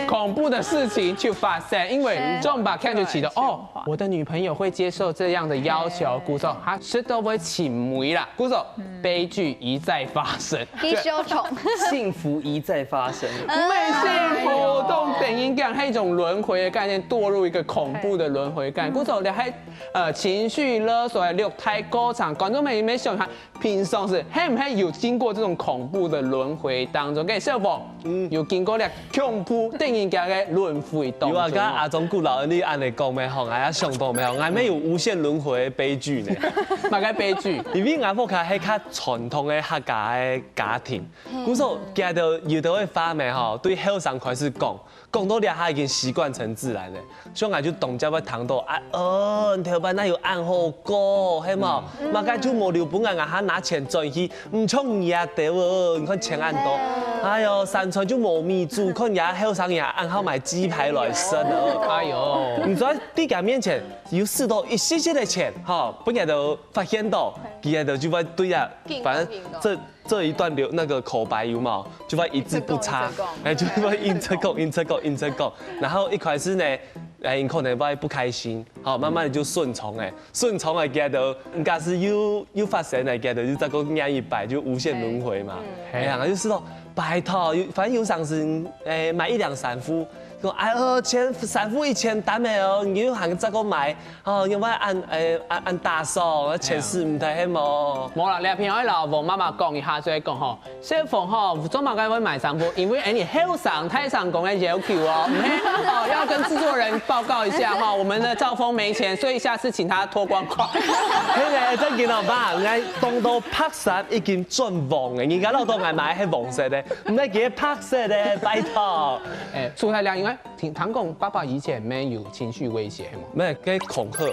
恐怖的事情就發生，因為張伯強就覺得哦，我的女朋友會接受這樣的要求，故所佢實在會尋梅啦，故所悲劇一再發生。繼續重。幸福一再發生。毋係幸福，當電影講係一種輪迴的概念，墮入一個恐怖的輪迴概念。故所你還呃，情緒勒索的六大過程，觀眾朋友，你們想一下，平常時係毋係有經過這種恐怖的輪迴當中？跟小鳳，嗯，有經過了恐怖等人家的輪迴當中嗎？有啊，剛剛阿忠牯摎你恁樣講咩吼，𠊎也想到咩吼，𠊎乜有無限輪迴的悲劇呢。麼个悲劇？因為𠊎屋下係較傳統的客家的家庭，故所佢兜有兜个話咩吼，對後生開始講，講到這下已經習慣成自然了。 像𠊎就當接會聽到，啊，哦，你頭擺哪有恁好過，係無？麼个就無留分𠊎，𠊎還拿錢轉去，毋像你啊，對哦，你看錢恁多。哎喲，三餐就無米煮，看你啊後生人啊，恁好買雞排來食哦。哎喲，你知道在佢面前有使到一息息个錢，吼，分佢兜發現到，佢兜就會對啊，反正這 這一段留那個口白有無？就會一字不差，哎，就會硬著講，硬著講，硬著講。然後一開始呢，哎，你可能會不開心，好，慢慢的就順從，哎，順從了，佢兜應該係又又發生了，佢兜又再過念一擺，就無限輪迴嘛。哎呀，就係講拜託，有反正有常時，哎，買一兩三副，講哎喲，前三副一千單的哦，你又還再過買， 哦，因為恁，誒，恁，恁打爽，錢使毋忒係無？無啦，這片愛摎黃媽媽講一下，所以講吼，小鳳吼，做麼个會買衫褲？因為誒，你後生大聲公个要求哦，毋係哦，要跟製作人報告一下哈，我們的兆峰沒錢，所以下次請他脫光光。係咧，正經哦，爸，𠊎當多白衫已經轉黃了，人家老多愛買係黃色的，毋係佢白色的，拜託。誒，蘇太亮，因為 聽，聽講爸爸以前乜有情緒威脅，係無？無，該恐嚇。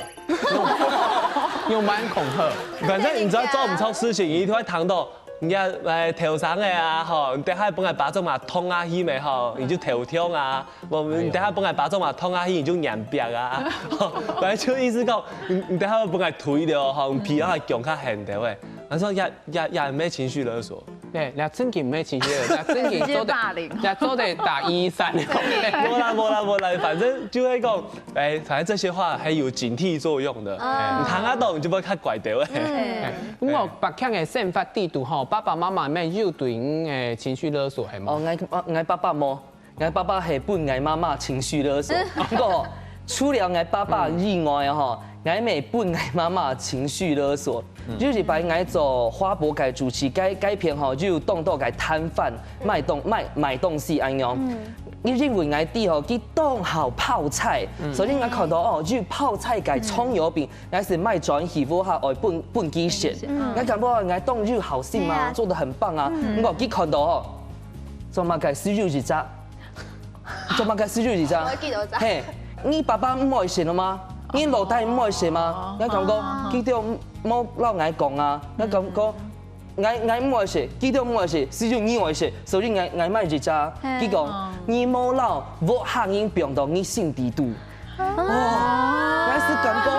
有蠻恐嚇。反正你只要做毋著事情，你一定會聽到，你啊，誒，頭生个啊，吼，你等下分𠊎巴掌嘛痛啊，去咩吼，你就頭痛啊，無，你等下分𠊎巴掌嘛痛啊，去你就眼白啊，吼，反正就意思講，你，你等下分𠊎推了，吼，你皮啊強較狠的喂。他說呀，呀，呀，沒情緒勒索。 對，人家正經無情緒勒索，人家正經做得，直接霸凌。人家做得打一一三。無啦，無啦，無啦，反正就會講，哎，反正這些話還有警惕作用的。啊。你聽得懂，你就不會太拐掉。哎，毋過北京个生活底肚吼，爸爸媽媽乜有對你个情緒勒索，係無？哦，𠊎，𠊎爸爸無。 𠊎爸爸係分𠊎媽媽情緒勒索。毋過吼，除了𠊎爸爸以外吼，𠊎乜分𠊎媽媽情緒勒索。有一擺𠊎做花博个主持，該，該片吼，就有當多个攤販賣東，賣，賣東西恁樣。佢認為𠊎知吼，佢當好泡菜，所以𠊎看到哦，有泡菜个蔥油餅，𠊎係買轉去屋下愛分，分佢食。𠊎感覺𠊎當有孝心嘛，對啊。做得很棒啊。毋過佢看到哦， 做麼个係有一隻？做麼个係有一隻？我記得有隻。嘿，你爸爸毋愛食了嗎？你老弟毋愛食嗎？哦。𠊎講講，哦。佢都無摎𠊎講啊。𠊎講講，𠊎，𠊎毋愛食，佢都毋愛食，係有你愛食，所以𠊎，𠊎買一隻。嘿。佢講，哦。你無摎屋下人放到你心底肚。 哦，𠊎係感覺，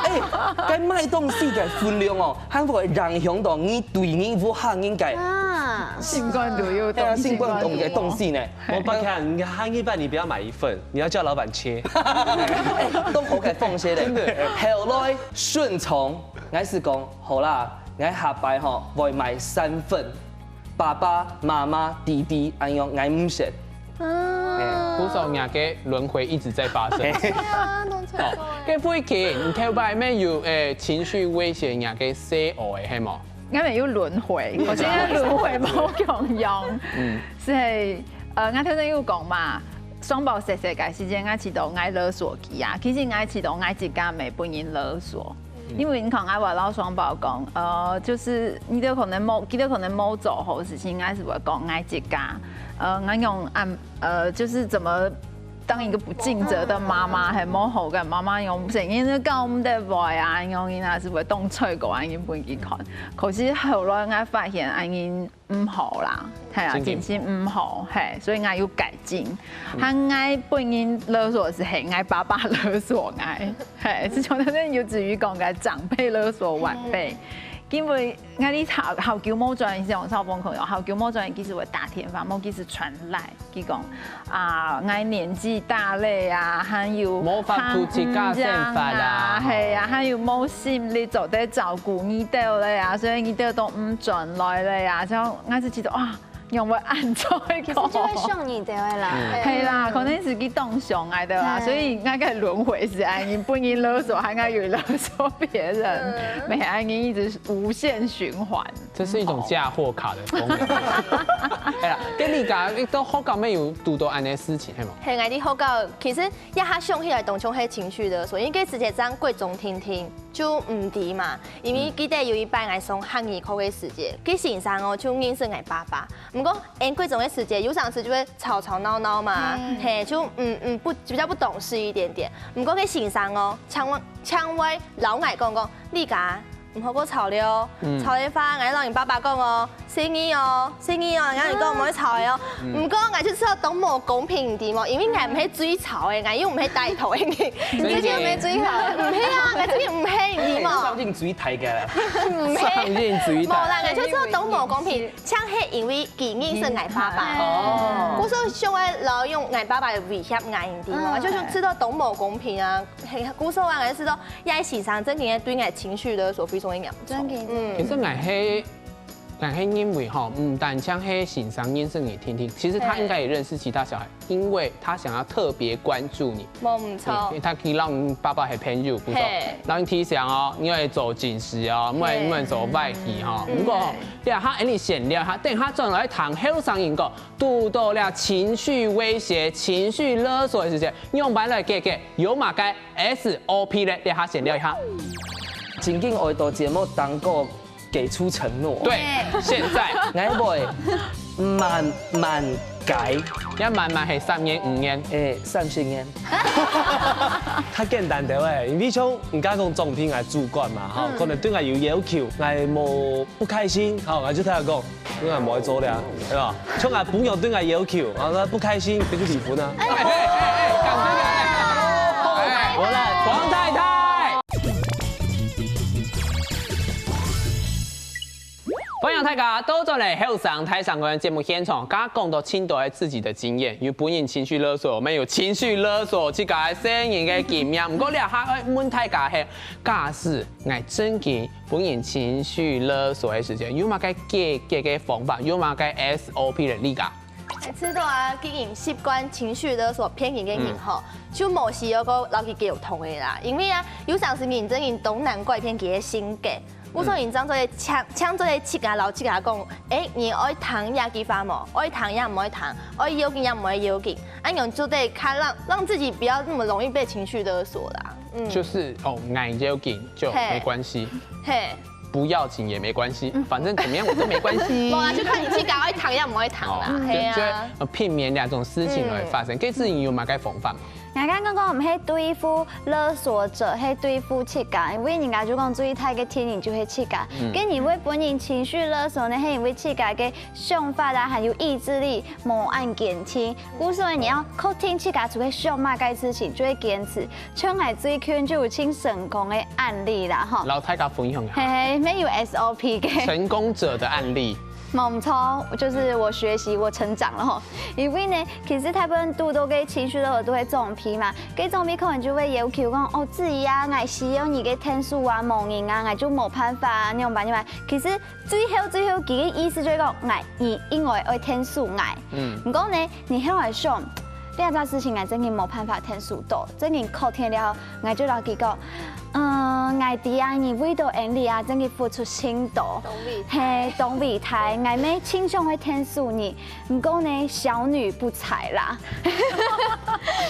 哎，該買東西个分量哦，還會影響到你對你屋下人个啊。心肝肚有東西。哎呀，心肝肚个東西呢。我不看，你看一半，你不要買一份，你要叫老闆切。哎，都好个放些嘞。真的。後來順從，𠊎係講，好啦，𠊎下擺吼，會買三份。 爸爸、媽媽、弟弟，恁樣𠊎毋食。啊。故所若个輪迴一直在發生。對啊，當奇怪。哦，該慧琴，你頭擺乜有，誒，情緒威脅若个細阿仔，係無？𠊎乜有輪迴，𠊎真个輪迴無共樣。嗯。係，呃，𠊎頭先有講嘛，雙寶細細个時間，𠊎試著𠊎勒索佢啊，其實𠊎試著𠊎自家乜分人勒索。 因為你看，𠊎會摎雙寶講，呃，就是你兜可能無，佢兜可能無做好事情，𠊎係會講𠊎自家，呃，𠊎用恁，呃，就是怎麼當一個不盡責的媽媽，還無好个媽媽，用成日都教毋得話啊，用人還係會當衰過，恁樣分佢看。可是後來𠊎發現，恁樣 毋好啦，係啊，真的。真心毋好，嘿，所以𠊎有改進。嗯。還𠊎本人勒索係，嘿，𠊎爸爸勒索𠊎，嘿，係像那有子瑜講个長輩勒索晚輩。嗯。因為𠊎哩好，好久無轉，像少峰講个，好久無轉，其實會打電話，無其實傳來，佢講，啊，𠊎年紀大了啊，還有無法度自家生活啊，還毋正啊，係啊，還有無心力做得照顧你兜了啊，所以你兜都毋轉來了啊，像𠊎就覺得，哇，用會恁做一个。其實就會想你的啦。嗯嘿係啦，可能係佢當想愛的啦，嗯所以應該輪迴係恁樣，本人勒索，還愛有勒索別人，每恁樣一直無限循環。這是一種嫁禍卡的功能。哎呀，該你講，你到學校沒有堵到恁樣的事情，係嗎？係，𠊎在學校，其實一下想起來，當像係情緒勒索，因為該時節正國中定定，就毋知嘛。因為記得有一擺𠊎上客語課个時節，該先生哦就認識𠊎爸爸。毋過，𠊎國中个時節，有常時就會吵吵鬧鬧嘛，係，就嗯嗯不比較不懂事一點點。毋過該先生哦，常會常會摎𠊎講講，你家 毋好過吵了哦，吵个話，𠊎摎你爸爸講哦，細義哦，細義哦，𠊎摎你講毋好吵个哦。毋過𠊎就知道當無公平，你知無？因為𠊎毋係最吵个，𠊎又毋係帶頭个人，你自己又沒追好。毋係啊，𠊎自己毋係，你知無？應最大个啦。毋係。上進主義無啦，𠊎就知道當無公平，像係因為佢認識𠊎爸爸，哦。故所想愛摎用𠊎爸爸來威脅𠊎，你知無？就想知道當無公平啊，係，故所啊，𠊎就知道，這先生正經个對𠊎情緒勒索非常个嚴重。真的嗯其實𠊎係，𠊎係認為吼，毋單淨係先生認識你定定，其實他應該也認識其他小孩，因為他想要特別關注你。無毋著。因為他可以讓爸爸係朋友，比如說嘿讓你提醒哦，你愛做緊事哦，莫莫做壞事吼。嗯不過，對啊，他哎你先聊，他等下轉來談後生人講，堵到了情緒威脅、情緒勒索的時間，用白來解決，有麼个 S O P 咧？這下先聊一下。正經愛到節目當中給出承諾。對，現在，𠊎會慢慢改，要慢慢係三年五年。誒，三十年。較簡單个誒，因為像人家講總聘个主管嘛，吼，可能對𠊎有要求，𠊎無不開心，吼，𠊎就同佢講，你𠊎無愛做了，對吧？像𠊎餔娘對𠊎要求，啊，那不開心，那就離婚啊。哎哎哎哎，講真的哎，好啦，黃太太。歡迎大家倒轉來後生大聲公个節目現場，剛剛講到盡多自己的經驗，有分人情緒勒索，乜有情緒勒索自家个細人个經驗。毋過這下愛問大家係，假使𠊎正經分人情緒勒索个時間，有麼个解決个方法，有麼个S O P个理解？知道啊，既然習慣情緒勒索別人个人吼，就無需要過摎佢溝通个啦。因為啊，有常時人真人都難改變佢个性格。有時候人正做得強強做得自家摎自家講，誒，你愛聽這句話無？愛聽也毋愛聽，愛要緊也毋愛要緊，恁樣做得較讓讓自己不要那麼容易被情緒勒索啦。嗯，就是哦，𠊎要緊就沒關係，嘿，不要緊也沒關係，反正怎麼樣我都沒關係。無啊，就看你自家愛聽也毋愛聽啦，哦，嘿就就啊。呃避免這種事情來發生。這事情有麼个方法？人家剛剛講毋係對付勒索者，係對付自家，因為人家就講最大个敵人就係自家。跟你會分人情緒勒索呢，係因為自家个想法啊，還有意志力無恁堅定。故所你要確定自家做得想麼个事情，就會堅持。像𠊎最近就有盡成功个案例啦，吼。摎大家分享一下嘿嘿，沒有S O P个。成功者的案例。沒錯，就是我學習，我成長了吼。因為呢，其實大部分堵到个情緒勒索都會裝逼嘛，該裝逼可能就會要求講，哦，子怡啊，𠊎需要你个天數啊，無人啊，𠊎就無辦法啊，那種吧，那種吧。其實最後最後，佢个意思就係講，𠊎你應該愛天數𠊎。嗯，毋過呢，你後來想，這隻事情𠊎真个無辦法天數到，真个確定了後，𠊎就摎佢講，嗯，𠊎知啊，你為到恩利啊，真个付出盡多。當偉嘿，當偉大，𠊎乜盡想會天數你，毋過呢，小女不才啦。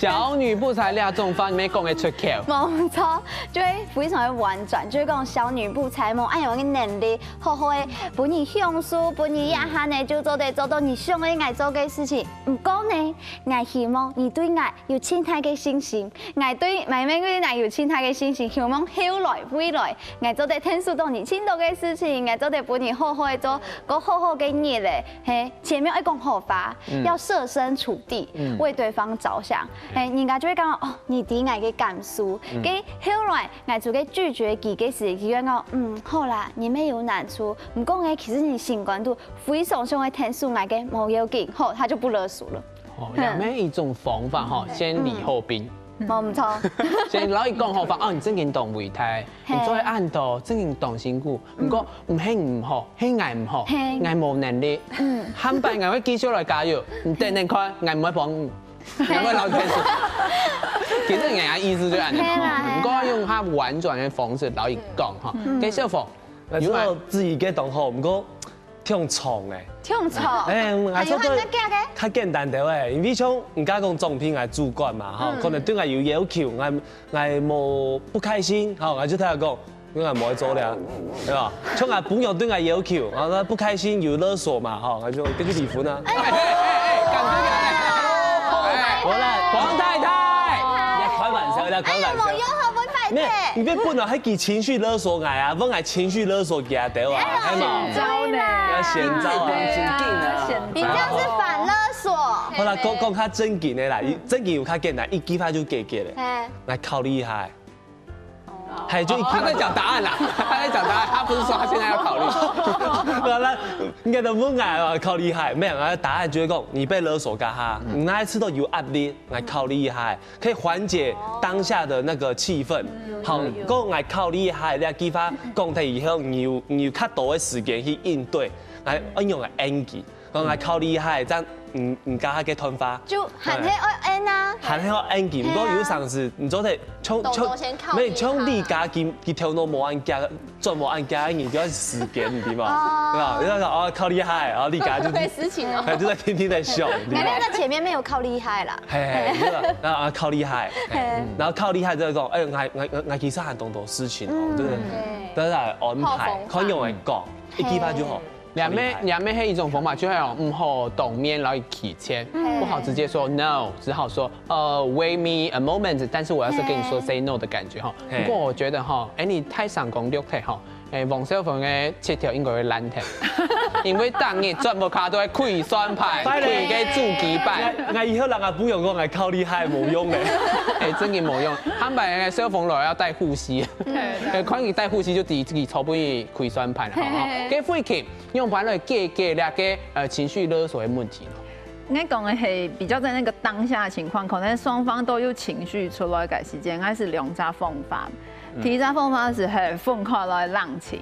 小女不才這種話，你乜講得出口。沒錯，就會非常的婉轉，就係講小女不才無恁樣个能力，好好个分你享受，分你這下呢就做得做到你想愛𠊎做个事情。毋過呢，𠊎希望你對𠊎有盡大个信心，𠊎對妹妹對𠊎有盡大个信心，希望後來未來，𠊎做得天數到你盡多个事情，𠊎做得分你好好个做，過好好个日子，嘿，前面愛講好話，要設身處地，為對方著想，嘿，人家就會講哦，你知𠊎个感受，該後來 𠊎就个拒絕佢个時，佢會講，嗯，好啦，你乜有難處，毋過呢，其實你心肝肚非常想愛天數𠊎个，無要緊，好，他就不勒索了。哦，這乜一種方法吼，先禮後兵。無毋著。所以摎佢講好話，哦，你正經當偉大，你做得恁多，正經當辛苦。毋過毋係毋好，係𠊎毋好，係。𠊎無能力。嗯。下擺𠊎會繼續來加油，你等等看，𠊎毋會幫你，𠊎會摎你開始。其實人家意思就恁樣，係啦，係啦。毋過用較婉轉个方式摎佢講哈。嗯。該小鳳， 𠊎知道自己个當好，毋過忒長欸。忒長。欸，𠊎做得還有還有較簡單兜欸，因為像人家講總聘个主管嘛，吼，嗯。可能對𠊎有要求，𠊎𠊎無不開心，吼，𠊎就同佢講，因為𠊎無愛做了，對吧？像𠊎餔娘對𠊎要求，然後佢不開心有勒索嘛，吼，𠊎就跟佢離婚啊。欸欸欸欸，敢這樣欸？欸，好啦，黃太太，你在開玩笑，你在開玩笑。哎呀，無用，好不會敗的。沒有，你別本來還給情緒勒索𠊎啊，問𠊎情緒勒索佢兜啊，哎呀，係嘛？先招呢。要先招啊。對啊，先招。你這樣是反勒索。好啦，講講較正經的啦，正經有較簡單，一句話就解決了。哎。來考慮一下。 還就一句話。他在講答案啦，他在講答案，他不是說他現在要考慮。好啦，應該都問𠊎啊，考慮一下，沒有，答案就會講，你被勒索該下，你哪一次都有壓力，來考慮一下。 可以緩解當下的那個氣氛。好，講來考慮一下，這句話講忒以後，你有你有較多的時間去應對，來應用个N G，講來考慮一下，這樣，嗯，你跟他个談話，就還係愛N啊。還係愛N G，不過有常時你做得從從，多多先考慮一下。沒有，從你家佢佢頭腦無恁加，轉無恁加，你就要時間，你知嗎？哦。對吧？你要講哦，考慮一下，然後你家就對事情哦。哎，就在天天在笑，你知道嗎？那那前面沒有考慮一下啦。 嘿，嘿，對吧？然後啊，考慮一下，嘿，嘿。然後考慮一下就會講，哎，𠊎𠊎𠊎𠊎其實還當多事情哦，嗯。對不對？對。都來安排，好豐富。看用來講，一句話就好。嘿。兩妹，考慮一下。兩妹係一種方法，就係哦，毋好當面摎佢拒絕，嘿。不好直接說no，只好說，呃，wait me a moment，但是我要是跟你說嘿。say no的感覺哈。嘿。不過我覺得哈，哎，你太想攻略忒哈， 哎，黃小鳳个篋頭應該會爛忒，因為逐日全部卡都係開算盤，開个主機板。𠊎𠊎以後人家不用講，𠊎考慮一下無用咧。哎，正經無用。坦白講，小鳳來要帶護膝，對，對。哎，看佢帶護膝就知佢坐不開算盤了哈。嘿嘿。該慧琴，用盤來解決這個呃情緒勒索的問題呢？ 應該講个係比較在那個當下的情況，可能雙方都有情緒出來个時間，應該係兩隻方法。嗯。第一隻方法係，係分開來冷靜。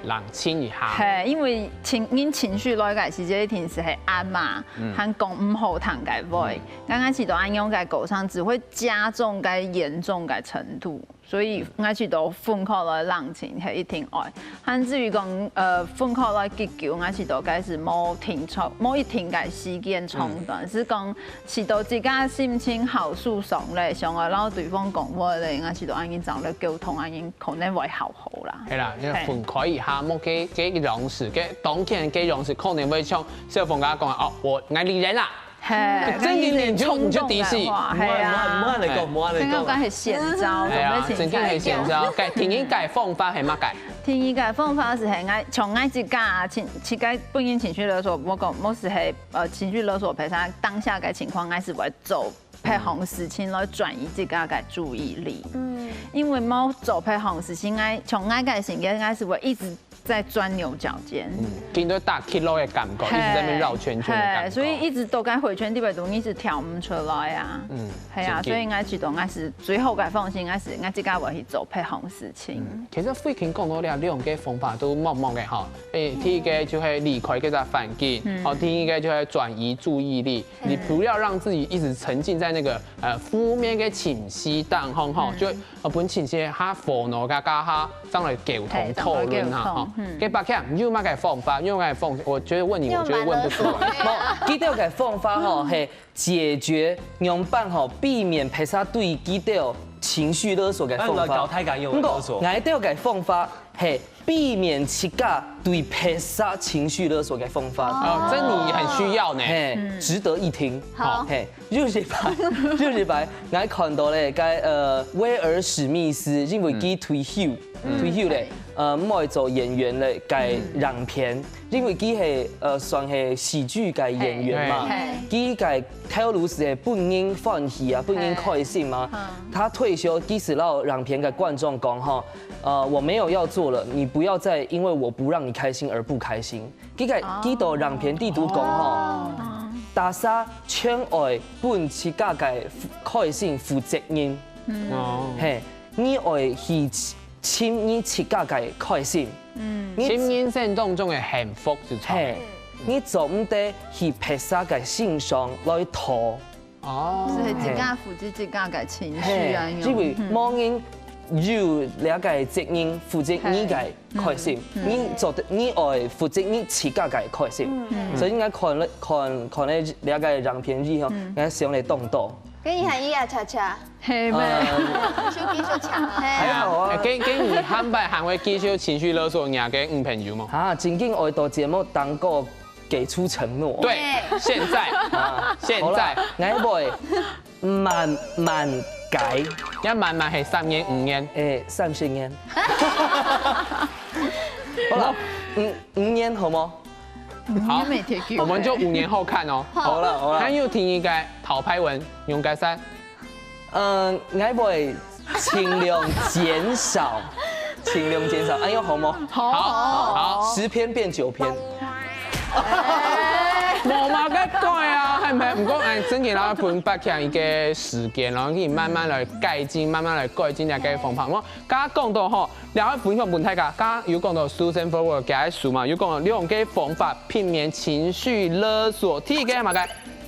冷靜一下。係，因為情人情緒來个時間一定係會喊嘛，嗯。還講毋好聽个話。嗯。剛開始都恁樣个過程，只會加重該嚴重个程度。 所以𠊎試著分開來冷靜係一定愛。還至於講，呃，分開來幾久，𠊎試著該係無定著，無一定个時間長短，嗯。係講試著自家心情好受傷咧，想愛摎對方講話咧，𠊎試著恁樣正來溝通，恁樣可能會較好啦。係啦，因為分開一下，莫該該樣式，該當然該樣式可能會像小鳳剛剛講个，哦，我𠊎離人啦。 係，正經點就，你就抵死。衝動个話，係啊。莫，莫，莫恁樣講，莫恁樣講。剛剛係先招，哎呀，準備請假。正經係先招。該第二个方法係麼个？第二个方法係，係𠊎，像𠊎自家啊，情，自家本人情緒勒索，莫講，莫係係，呃，情緒勒索，譬如講當下个情況，𠊎係會做別項事情來轉移自家个注意力。嗯。因為無做別項事情，𠊎，像𠊎个性格，𠊎係會一直 在鑽牛角尖。嗯，緊在打K六个感覺，一直在那邊繞圈圈的感覺。係，係，所以一直都在迴圈裡背，都一直跳毋出來啊。嗯，係啊，正經。所以𠊎試著𠊎係最好个方式，𠊎係𠊎自家會去做別項事情。嗯，其實慧琴講到這兩个方法都蠻好个哈。誒，嗯。第一个就係離開這個環境，嗯。哦，第二个就係轉移注意力。你不要讓自己一直沉浸在那個，呃，負面的情緒當中，吼，嗯。就 呃，分情緒較煩惱，佮佮下上來溝通討論哈，吼。該百強，你有麼个方法？你有麼个方，我覺得問你，我覺得問不出來。無，佢兜个方法吼，係解決仰般吼，避免別儕對佢兜情緒勒索个方法。啊，來教大家用勒索。毋過，𠊎兜个方法係避免自家對別儕情緒勒索个方法。哦，這你很需要呢。係，值得一聽。好。係。 有一擺，有一擺，𠊎看著咧，該，呃，威爾史密斯，因為佢退休，退休咧，呃，毋愛做演員咧，該影片，因為佢係，呃，算係喜劇个演員嘛，佢个頭路係分人歡喜啊，分人開心嘛。他退休，佢就摎影片个觀眾講吼，呃，我沒有要做了，你不要再因為我不讓你開心而不開心。佢个，佢到影片裡肚講吼，大家全愛分自家个開心負責任。哦，嘿，你愛去尋你自家个開心。你尋人生當中个幸福係錯。嘿，你做毋得去別儕个身上來討。哦，所以自家負責自家个情緒嘿啊，，因為無人有這个責任負責你个開心，你做得你愛負責你自家个開心。所以應該看了看看了這个影片以後，應該想了當多。跟你喊一呀，恰恰，係咩？嗯，手機手搶啊。還好啊。跟跟你坦白還會繼續情緒勒索你个女朋友嗎？啊，正經愛到節目當个給出承諾。對，現在，現在好啦，𠊎會慢慢改。要慢慢係三年五年。誒，三十年。好了，五五年好嗎？好你沒提，給我們就五年後看哦。好了好了還，有第二个討拍文，用个三。嗯，𠊎會盡量減少，盡量減少，哎喲，好嗎？好，好，十篇變九篇。無嘛个改啊，係毋係？毋過哎，正經啦，分別人一个時間，然後可以慢慢來改進，慢慢來改進這个方法。我剛剛講到吼，兩位分享分大家，剛剛有講到Susan Forward个書嘛，有講到兩个方法避免情緒勒索。第一个嘛个，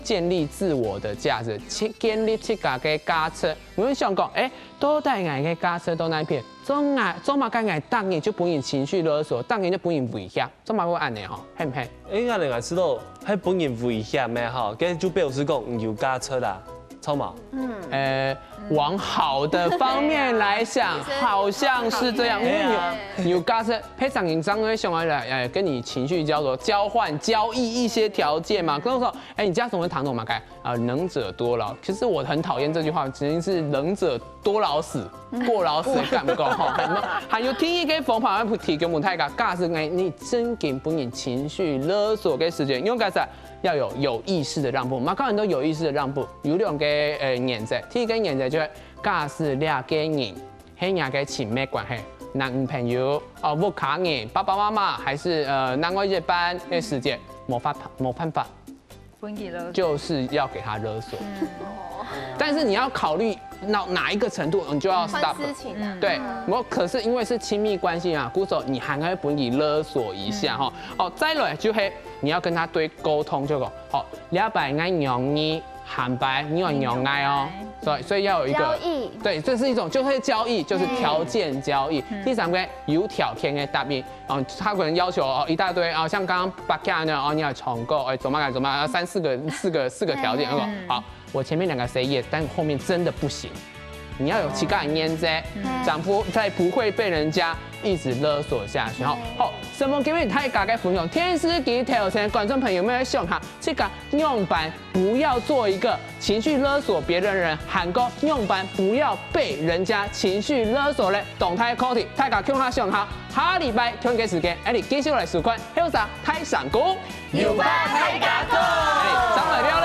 建立自我的價值，建立自家个價值。我會想講，哎，到底𠊎个價值到哪片？做𠊎做麼个𠊎逐日就分人情緒勒索，逐日就分人威脅，做麼个會恁呢吼？係毋係？哎，恁呢𠊎知道，係分人威脅咩吼，該就表示講你有價值啦，著無？呃，往好的方面來想，好像是這樣，因為有有價值，非常緊張會想要來，呃，跟你情緒交流、交換、交易一些條件嘛。跟我說，哎，你家什麼糖懂嘛？該啊，能者多勞。其實我很討厭這句話，其實是能者多勞死。過勞死的感覺哈。還有第一个方法，提供分大家，假使你你正經分人情緒勒索个時間，用个啥？要有有意識的讓步。嘛，當然都有意識的讓步，有兩个呃原則。第一个原則就係假使這个人係你个親密關係，男女朋友、哦屋下人、爸爸媽媽，還是呃另外一半个時間，無法無辦法。分佢勒索。就是要給他勒索。但是你要考慮到哪一个程度，你就要 stop。看事情啊。對，我可是因為是親密關係啊，故所你還會分你勒索一下哈。哦，再來就係你要跟他對溝通，就講，好，這擺𠊎讓你，下擺你要讓𠊎哦。所以所以要有一個交易。對，這是一種就是交易，就是條件交易。第三个有條件的答應。 哦，他可能要求哦一大堆啊，像剛剛八戒呢，哦，你要唱歌，哎，怎麼樣怎麼樣，三四个四个四个條件，好，我前面兩个say yes，但後面真的不行。你要有自家个原則，才不才不會被人家一直勒索下去。好，好，什麼給你太高的分享？電視機頭前觀眾朋友們要想下，這个仰般不要做一個情緒勒索別人的人，還過仰般不要被人家情緒勒索咧。動態課題，大家共下想下，下禮拜同个時間，𠊎等繼續來收看後生大聲公。有話大家講。哎，上來了。